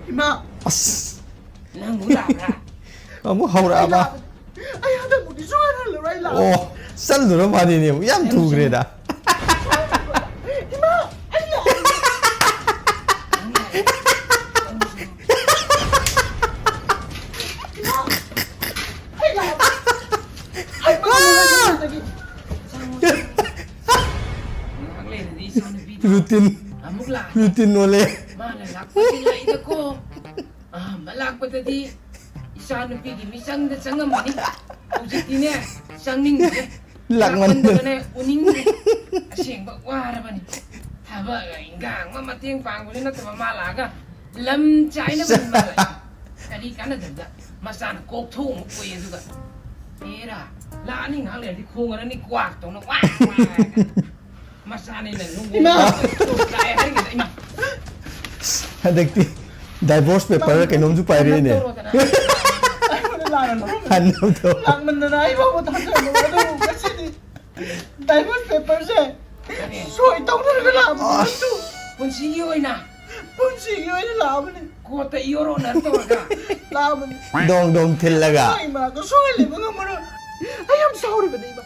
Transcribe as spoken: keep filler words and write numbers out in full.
ꯏꯃꯥ! ꯑꯁ! ꯅꯪꯕꯨ ꯂꯥꯛꯄ꯭ꯔꯥ? ꯑꯃꯨꯛ ꯍꯧꯔꯛꯑꯕ? ꯑꯩ ꯍꯟꯗꯛꯄꯨꯗꯤ ꯁꯨꯡꯍꯟ ꯍꯜꯂꯔꯣꯏ, ꯂꯥꯛꯑꯣ꯫ ꯑꯣ! ꯆꯠꯂꯨꯔ ꯃꯥꯅꯤꯅꯦ, ꯌꯥꯝ ꯊꯨꯈ꯭ꯔꯦꯗ꯫ ꯏꯃꯥ! ꯑꯩ ꯂꯥꯛꯑꯦ! ꯏꯃꯥ! ꯑꯩ ꯂꯥꯛꯑꯦ! ꯑꯩ ꯃꯥ ꯎꯅꯔꯣꯏꯗꯕꯗꯒꯤ ꯉꯥꯏꯍꯥꯛ ꯂꯩꯔꯗꯤ ꯏꯆꯥꯅꯨꯄꯤꯗꯣ ꯔꯨꯇꯤꯟ ꯑꯃꯨꯛ ꯂꯥꯛꯑꯦ꯫ ꯔꯨꯇꯤꯟ ꯑꯣꯜꯂꯦ꯫ ꯃꯥꯅ ꯂꯥꯛꯄꯗꯤ ꯂꯥꯛꯏꯗꯀꯣ꯫ ꯑꯍꯥꯟꯕ ꯂꯥꯛꯄꯗꯗꯤ ꯏꯆꯥꯅꯨꯄꯤꯒꯤ ꯃꯤꯆꯪꯗ ꯆꯪꯉꯝꯕꯅꯤ꯫ ꯍꯧꯖꯤꯛꯇꯤꯅꯦ, ꯆꯪꯅꯤꯡꯗ꯭ꯔꯦ꯫ ꯂꯥꯛꯃꯟꯗꯅ꯫ ꯂꯥꯛꯃꯟꯗꯅꯅꯦ ꯎꯅꯤꯡꯗ꯭ꯔꯦ꯫ ꯑꯁꯦꯡꯕ ꯋꯥꯔꯕꯅꯤ꯫ ꯊꯕꯛ ꯏꯟꯈꯥꯡ ꯑꯃ ꯃꯇꯦꯡ ꯄꯥꯡꯕꯁꯨ ꯅꯠꯇꯕ ꯃꯥ ꯂꯥꯛꯑꯒ ꯂꯝ ꯆꯥꯏꯅꯕꯅꯤ ꯃꯥ ꯂꯥꯛꯏ꯫ ꯀꯔꯤ ꯀꯥꯟꯅꯗꯕꯗ ꯃꯆꯥꯅ ꯀꯣꯛ ꯊꯣꯡ ꯑꯃꯨꯛ ꯀꯣꯏ ꯑꯗꯨꯒ꯫ ꯑꯦꯔꯥ, ꯂꯥꯛꯑꯅꯤ ꯉꯥꯏꯍꯥꯛ ꯂꯩꯔꯗꯤ ꯈꯣꯡꯉꯔꯅꯤ ꯀ꯭ꯋꯥꯛ ꯇꯧꯅ ꯋꯥ ꯋꯥ ꯍꯥꯏꯔꯒ꯫ ꯃꯆꯥꯅꯤꯅ ꯅꯨꯡ ꯏꯃꯥ! ꯂꯥꯛꯑꯦ ꯍꯥꯏꯔꯤꯉꯩꯗ ꯏꯃꯥ꯫ ꯍꯟꯗꯛꯇꯤ divorce paper ꯀꯩꯅꯣꯝꯁꯨ ꯄꯥꯏꯔꯛꯏꯅꯦ꯫ ꯇꯧꯔꯣꯗꯅ꯫ ꯑꯩꯉꯣꯟꯗ ꯂꯥꯟꯅ ꯂꯧꯔꯝꯃꯦ꯫ ꯍꯟꯗꯧꯗꯣ꯫ ꯂꯥꯛꯃꯟꯗꯅ ꯑꯩ ꯐꯥꯎꯕ ꯊꯥꯖꯕ ꯑꯗꯨꯕꯨ ꯉꯁꯤꯗꯤ divorce paperꯁꯦ ꯁꯣꯏ ꯇꯧꯗꯅ ꯂꯥꯛꯑꯕꯅꯤ ꯅꯪꯁꯨ꯫ ꯄꯨꯟꯁꯤꯒꯤ ꯑꯣꯏꯅ ꯄꯨꯟꯁꯤꯒꯤ ꯑꯣꯏꯅ ꯂꯥꯛꯑꯕꯅꯤ꯫ ꯀꯣꯔꯠꯇ ꯏꯑꯣꯔ ꯑꯣꯅꯔ ꯇꯧꯔꯒ꯫ ꯂꯥꯛꯑꯕꯅꯤ꯫ ꯗꯣꯡ ꯗꯣꯡ ꯊꯤꯜꯂꯒ꯫ ꯏꯃꯥ ꯏꯃꯥꯗꯣ ꯁꯣꯏꯍꯜꯂꯦꯕ ꯉꯝꯃꯔꯣꯏ꯫ ꯑꯩ ꯌꯥꯝ ꯁꯥꯎꯔꯤꯕꯅꯦ ꯏꯃꯥ꯫